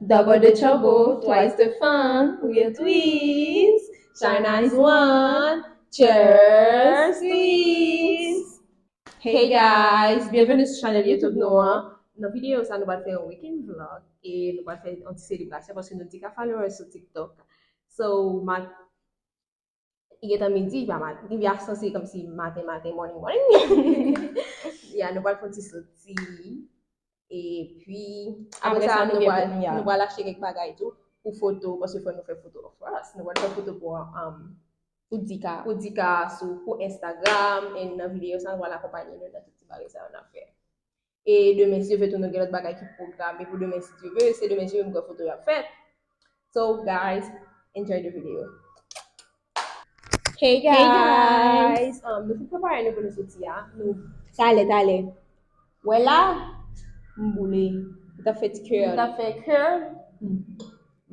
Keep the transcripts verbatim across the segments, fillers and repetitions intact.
Double the trouble, twice the fun. We a twins. China is one. Cheers, twins. Hey guys, byenveni sou chanèl YouTube nou an. Nan videyo sa, nou pral fè yon weekend vlog e nou pral fè yon ti selebrasyon paske nou di K followers sou TikTok. So, ma Li gentan midi, li pa mat-, li pa sanse kòmsi maten, maten, morning, morning. Ya, nou pral fè yon ti soti. Epi, apre sa, nou pral, nou pral achte kèk bagay tou pou foto, paske fò nou fè foto, of course. Nou pral fè foto pou, um, pou Dika. Pou Dika, sou, pou Instagram, e nan videyo sa, nou pral akonpanye nou nan tout ti bagay sa yo n ap fè. E demen, si Dye vle, tou nou gen lòt bagay ki pwograme pou demen, si Dye vle. Se demen, si Dye vle, m kwè foto yo ap fèt. So, guys, enjoy the video. Hey guys! Um, nou fin prepare nou pou nou soti a. Nou talè, talè. Wè la, m boule. M t ap fè ti curl. M t ap fè curl. Hmm.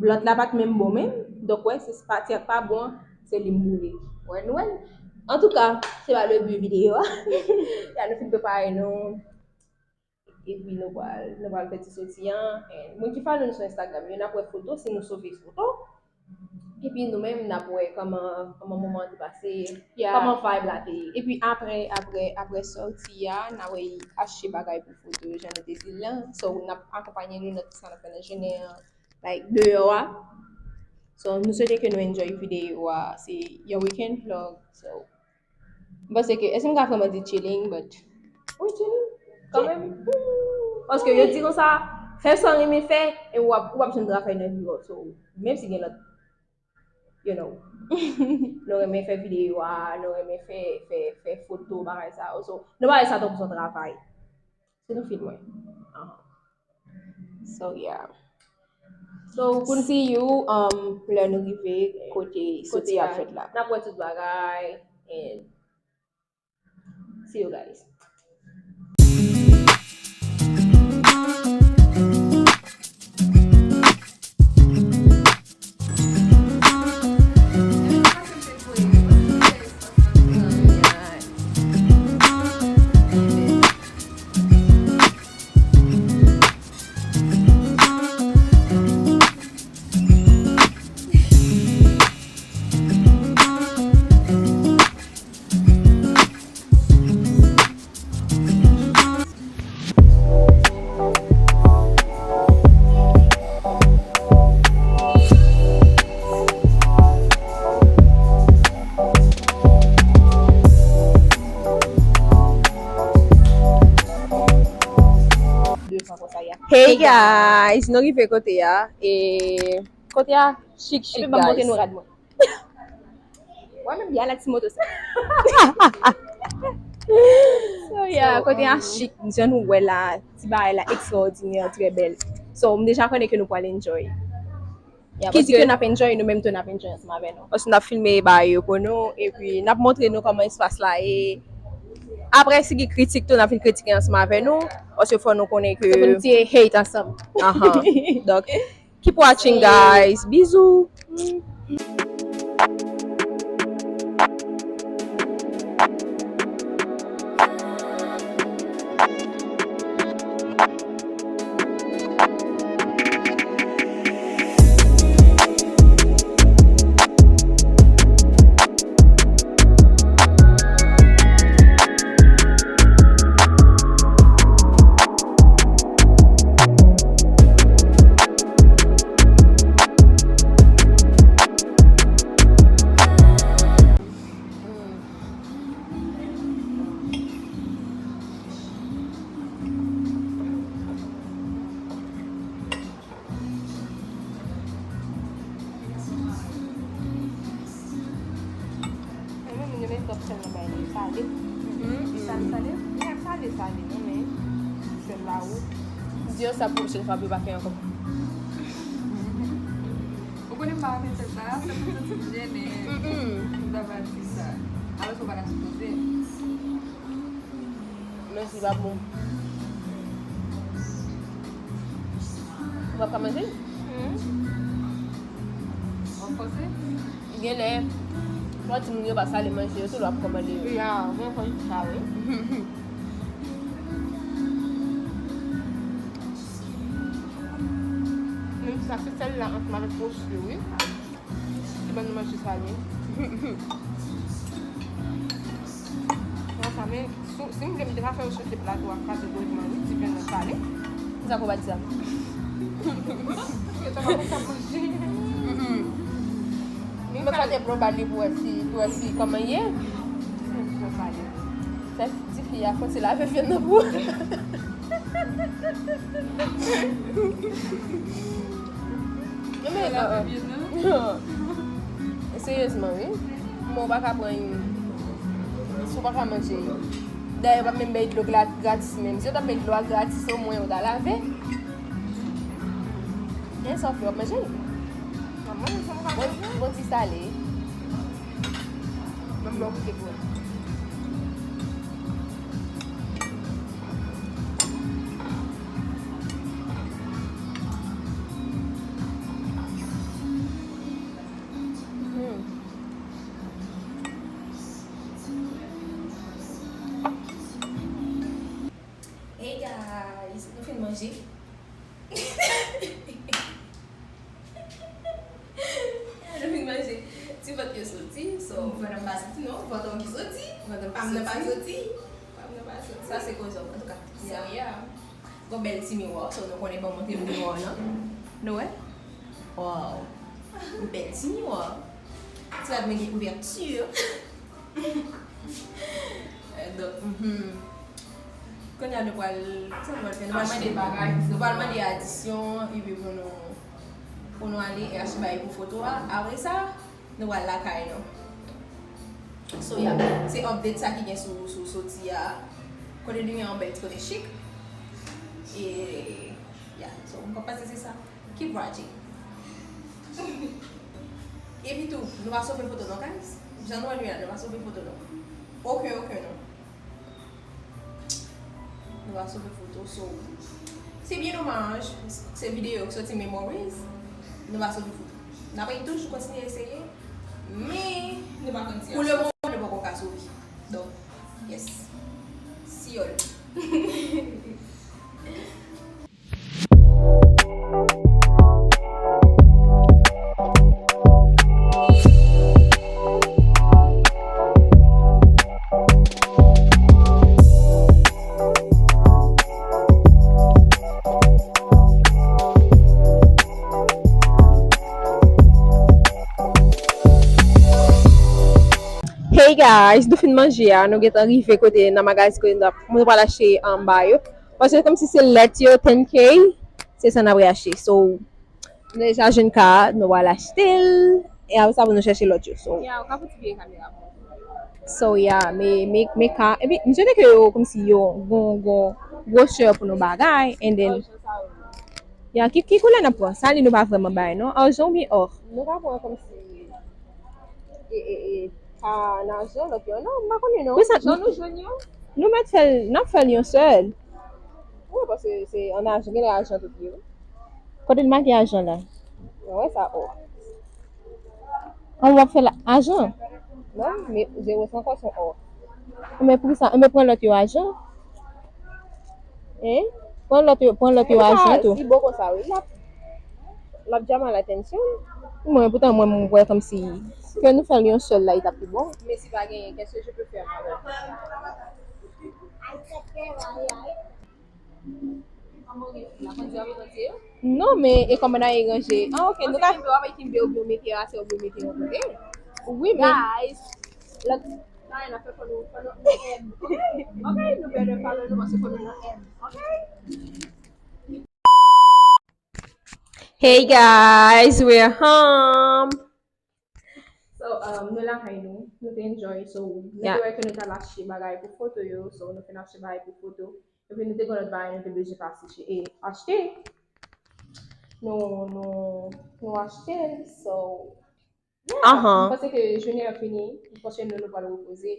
Lòt la pa t menm bon menm. Donk, wè, se pati a k pa bon an, se li m boule. Wè, nou wè l. Antouka, se pa le but videyo a. Ya, nou fin prepare nou. Epi nou pral, nou pral fè ti soti an. And moun ki follow nou sou Instagram yo, n ap wè foto, si nou sove foto. Epi nou menm, n ap wè kòman, kòman moman an te pase, kòman vibe la te ye. Epi apre, apre, apre soti a, n a wè achte bagay pou foto, jan nou te di l lan. So, n ap akonpanye nou nan tout sa n ap fè nan jounen an, like, deyò a. So, nou swete ke nou enjoy videyo a. Se yon weekend vlog. So, m panse ke, èske m ka vrèman di chilling, but wi, chilling, kanmenm. Paske yo di konsa, fè sa w renmen fè, e w ap, w ap jwenn travay nan vi w. So, menm si gen lòt, you know, nou renmen fè videyo a, nou renmen fè, fè, fè foto, bagay sa yo. So, nou pa wè sa tankou se yon travay. Se nou filme. Aha. So, yeah. So, see you, um, lè nou rive kote soti a ap fèt la. N ap wè tout bagay, and see you guys. Hey guys, nou rive kote a. E kote a chik chik, guys. Epi ban m montre nou rad mwen. Wè, men byen la ti moto sa. So, yeah, kote a chik, jan nou wè la, ti bagay la ekstraòdinè, trè bèl. So, m deja konnen ke nou pral enjoy. Yeah, ki di ke n ap enjoy, nou menm tou n ap enjoy ansanm avè nou. Paske n ap filme bagay yo pou nou, epi n ap montre nou kòman espas la ye. Apre, si gen kritik tou, n ap vin kritike ansanm avè nou, paske fò nou konnen ke se pou n tiye hate ansanm. Ahan. Donk, keep watching, guys. Bisous. Mwen menm, mwen renmen twòp sèl nan bagay li salé. Mhm. Li salé, salé. Li pa salé, salé, non, men sèl la, ou di yo sa pwochèn fwa pou yo pa fè ankò. Ou konnen m pa renmen sèl sa, sa fè m santi m jennen. Mm-mm. M ta va di sa. Alòske ou pa ta sipoze. Men si pa bon. Ou pa ka manje? Hmm. W ap fòse? Genlè, lè w di moun yo pa salé manje yo, tou lè w ap kòmande yo. Ya, mwen konn sa, wi. Menm si Sa se sèl la ansanm avèk pwosyo, wi. Ki ban nou manje salé. Bon, sa, men, si, si m vle, m te ka fè yo sote plato a, kraze goutman, wi, ti pen nan salé. Sa ko pa di sa. Yo ta pa konn sa manje. Mm-mm. Men m ap chante pran bal li pou wè si, pou wè si kòman ye. Sa tifi a fò ti lave vyann nan pou. Men, seryezman, wi. Mwen, ou pa ka pran, si w pa ka manje. Dayè, yo pa menm bay dlo gratis menm. Si yo t ap bay dlo a gratis, omwen, ou ta lave. Men sa w fè, w ap manje l. Bon, bon ti salé. Menm lè w goute pou wè. Hey guys, nou fin manje. Nou fin manje. Ti vant yo soti, so vant an pa soti non, vant an ki soti. Vant an pa m nan pa soti. Pa m nan pa soti. Sa se koze, antouka. So yeah. Gon bèl ti miwa, so nou konnen ban montre nou miwa nan. Nou wè? Wow. Yon bèl ti miwa. Ti rad mwen gen ouvèti. Donk, mhm. Kounye a nou pral, sa nou pral fè? Nou pral mande bagay, nou pral mande adisyon, epi pou nou, pou nou ale e achte bagay pou foto a. Apre sa, nou pral lakay nou. So, yeah, se update sa ki gen sou, sou soti a. Kote nou gen yon bèl ti kote chik. E, yeah, so, m panse se sa. Keep watching. Epi tou, nou pa sove foto non, guys. Jan nou wè nou ye a, nou pa sove foto non. Okenn, okenn non. Nou pa sove foto, so. Se byen domaj, se videyo ki soti memories. Nou pa sove foto. N ap toujou kontinye eseye, men pou le moman, nou poko ka sove. Donk, yes. See y'all. Hey guys, nou fin manje a, nou gentan rive kote nan magazin kote nou ap, nou pral achte anba yo. Paske kòmsi se lèt yo, ten K, se sa n ap achte. So, nou deja jwenn ka, nou pral achte l. E apre sa, pou nou chèche lòt yo. So, yeah, ou ka fouti vire kamera pou mwen. So, yeah, men, men, men ka. Epi, m swete ke yo, kòmsi yo, gon, gon, gwosè pou nou bagay, and then, yeah, ki, ki koulè n ap pran? Sa li nou pa vrèman bay, non? Arjan oubyen or? Nou ka pran kòmsi, e, e, e, pa an ajan, lòt yo, non, m pa konnen, non. Jan nou jwenn yo? Nou mèt fè l, n ap fè l yon sèl. Wi, paske se an ajan, genlè ajan tout ye, wi. Kote l make ajan la? Mwen wè sa, o. An w ap fè l ajan? Non, men zewo se ankò se yon o. Men poukisa? Men pran lòt yo ajan. Hein? Pran lòt yo, pran lòt yo ajan tou. Li bon konsa, wi. L ap, l ap djama l attention. Mwen, poutan, mwen, mwen wè kòmsi ke nou fè l yon sèl la, li t ap pi bon. Mais si pa genyen, qu'est-ce que je peux faire, moi? Non, men e kòman n a ranje? Ah, ok, nou ka. Kenbe, w ap kenbe, oubyen w mete atè, oubyen w mete yon kote. Wi, men. Guys, lòt bagay n ap fè, fò nou, fò nou M. Ok? Ok, nou better follow nou, paske fò nou nan M. Ok? Hey guys, we're home. So, um, nou lakay nou, nou te enjoy. So, nou te wè ke nou t al achte bagay pou foto yo. So, nou fin achte bagay pou foto. Epi nou te gen lòt bagay nou te bezwen pase che-, e, achte. Nou, nou, nou achte l. So, yeah, m panse ke jounen an fini. M panse nou, nou pral repoze.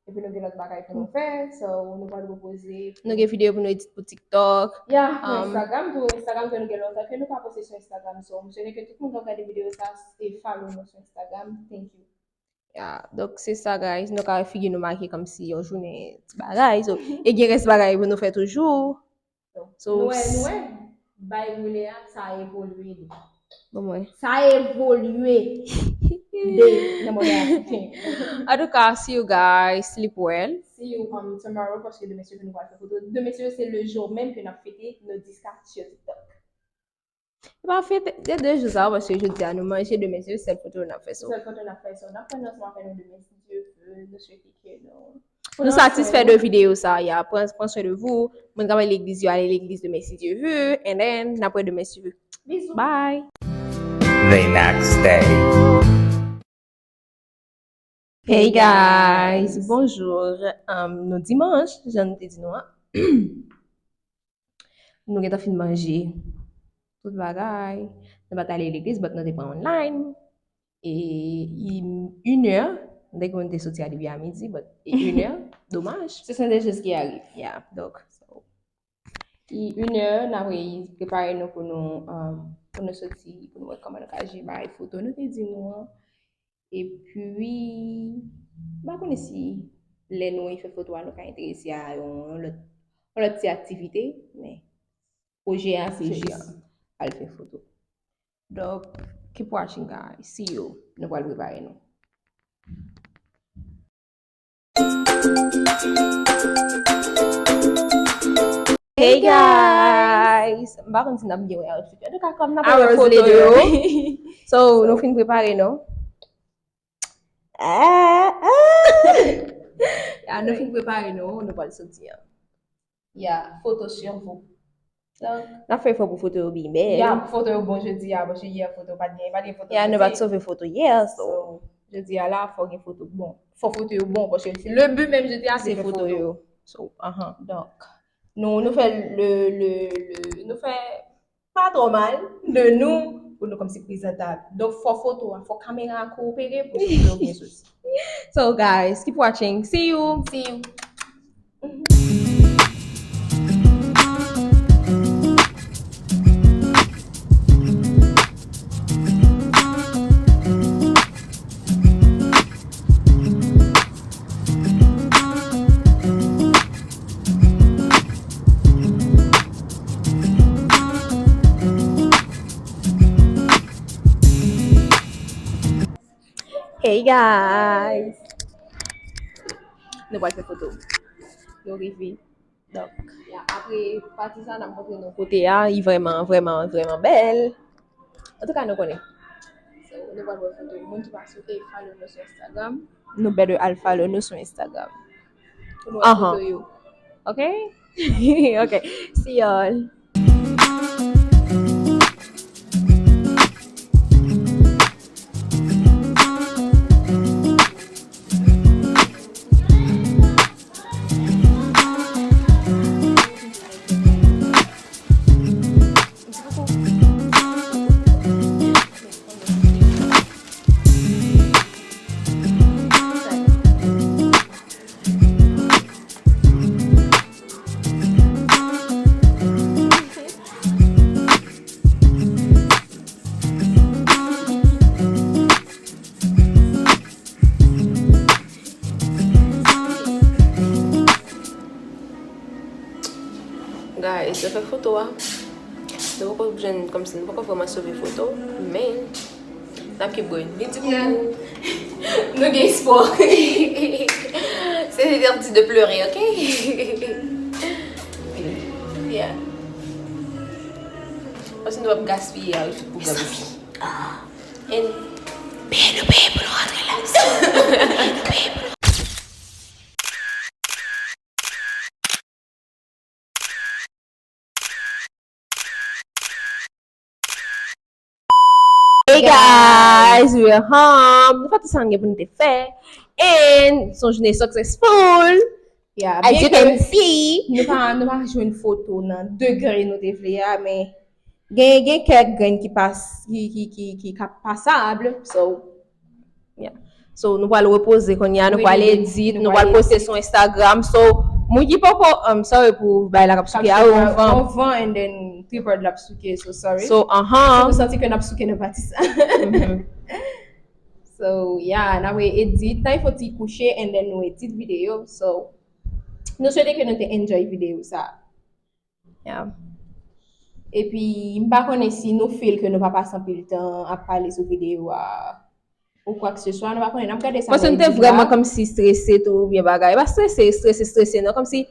Epi nou gen lòt bagay pou nou fè. So, nou pral repoze. Nou gen videyo pou nou edit pou TikTok. Yeah, pou Instagram tou. Instagram tou nou gen lòt ke nou pa poste sou Instagram. So, m swete ke tout moun k ap gade videyo sa, e follow nou sou Instagram. Thank you. Yeah, donk se sa, guys. Nou ka wè figi nou make kòmsi yon jounen ti bagay. So, e gen rès bagay pou nou fè toujou. So, nou wè, nou wè, bay woule a, sa evolye li. Bon, mwen. Sa evolye de nan Montréal. Antouka, see you guys, sleep well. See you, um, tomorrow, paske demen si Dye vle nou pral fè foto. Demen si Dye vle se le jour menm ke n ap fete nos dix K sur TikTok. E pa fete, de de jou sa, paske jodi a nou manje, demen si Dye vle sèl foto n ap fè, so. Sèl foto n ap fè, so. N ap fè ansanm avè nou demen si Dye vle, nou swete ke nou Nou satisfè de videyo sa, ya. Pran, pran swen de vous. Moun k ap al legliz yo, ale legliz demen si Dye vle. And then, n ap wè demen si Dye vle. Bizou. Bye. The next day. Hey guys, bonjou. Um, nou dimanch, jan nou te di nou an. Nou gentan fin manje tout bagay. Nou pa t ale legliz, but nou te pran online. E, i, inè, m te konn te soti a depi a midi, but e inè, domaj. Ce sont des choses qui arrivent. Yeah, donk, so. I inè, n ap prepare nou pou nou, um, pou nou soti, pou nou wè kòman nou ka jere bagay foto nou te di nou an. Epi, m pa konnen si lè nou fè foto a, nou ka enterese a yon, yon lòt, yon lòt ti aktivite, men pwojè a, se jis al fè foto. Donk, keep watching, guys. See you. Nou pral prepare nou. Hey guys! M pa konn si n ap byen wè outfit yo. Antouka, kòm n ap wè foto yo. So, nou fin prepare nou. Ah, ah. Ya, nou fin prepare nou, nou pral soti an. Ya, foto sur vous. Donk, n ap fè efò pou foto yo byen bèl. Ya, pou foto yo bon jodi a, paske yè foto pa t gen, pa t gen foto. Ya, nou pa t sove foto yè, so. So, jodi a la, fò gen foto bon. Fò foto yo bon, paske le but menm jodi a, se foto yo. So, ahan. Donk, nou, nou fè le, le, le, nou fè pa twò mal de nou pou nou kòmsi prezantab. Donk, fò foto a, fò kamera a koopere pou foto yo byen soti. So, guys, keep watching. See you. See you. Hey guys! Nou pral fè foto. Nou rive. Donk, ya, apre pati sa, n ap montre nou kote a, li vrèman, vrèman, vrèman bèl. Antouka, nou konnen. So, nou pral wè foto. Moun ki pa sou, eh, follow nou sou Instagram. Nou better al follow nou sou Instagram. Pou nou wè foto yo. Ok? Ok. See y'all. Guys, nou fè foto a. Nou poko jwenn, kòmsi nou poko vrèman sove foto, men n ap keep going. Vin di koukou. Nou gen espwa. C'est interdit de pleurer, ok? Yeah. Paske nou p ap gaspiye a, pou gaspiye. And peye nou peye pou nou rantre la. Nou peye pou nou. Hey guys, we are home. Nou fè tout sa n gen pou n te fè. And se yon jounen successful. Yeah, as you can see. Nou pa, nou pa jwenn foto nan degre nou te vle a, men gen, gen kèk grenn ki pas, ki, ki, ki, ki ka pasab. So, yeah. So, nou pral repoze kounye a, nou pral edit, nou pral poste sou Instagram. So, moun ki poko, um, sorry pou bagay la k ap souke a, ou van. Ou van, and then tripod la ap souke, so sorry. So, ahan. Si nou santi ke n ap souke nan pati sa. So, yeah, n ap edit. Nan fò ti kouche, and then nou edit videyo. So, nou swete ke nou te enjoy videyo sa. Yeah. Epi, m pa konnen si nou feel ke nou pa pase anpil tan ap pale sou videyo a ou kwa ke se swa, nou pa konnen, n ap gade sa. Paske nou te vrèman kòmsi strese tou oubyen bagay. Pa strese, strese, strese non, kòmsi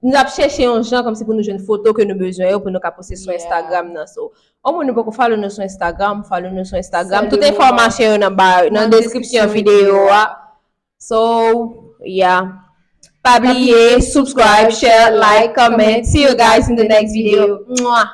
nou ap chèche yon jan kòmsi pou nou jwenn foto ke nou bezwen yo pou nou ka poste sou Instagram nan. So, o moun nou poko follow nou sou Instagram, follow nou sou Instagram. Tout enfòmasyon yo nan ba nan description videyo a. So, yeah. Pa bliye, subscribe, share, like, comment. See you guys in the next video. Mwah.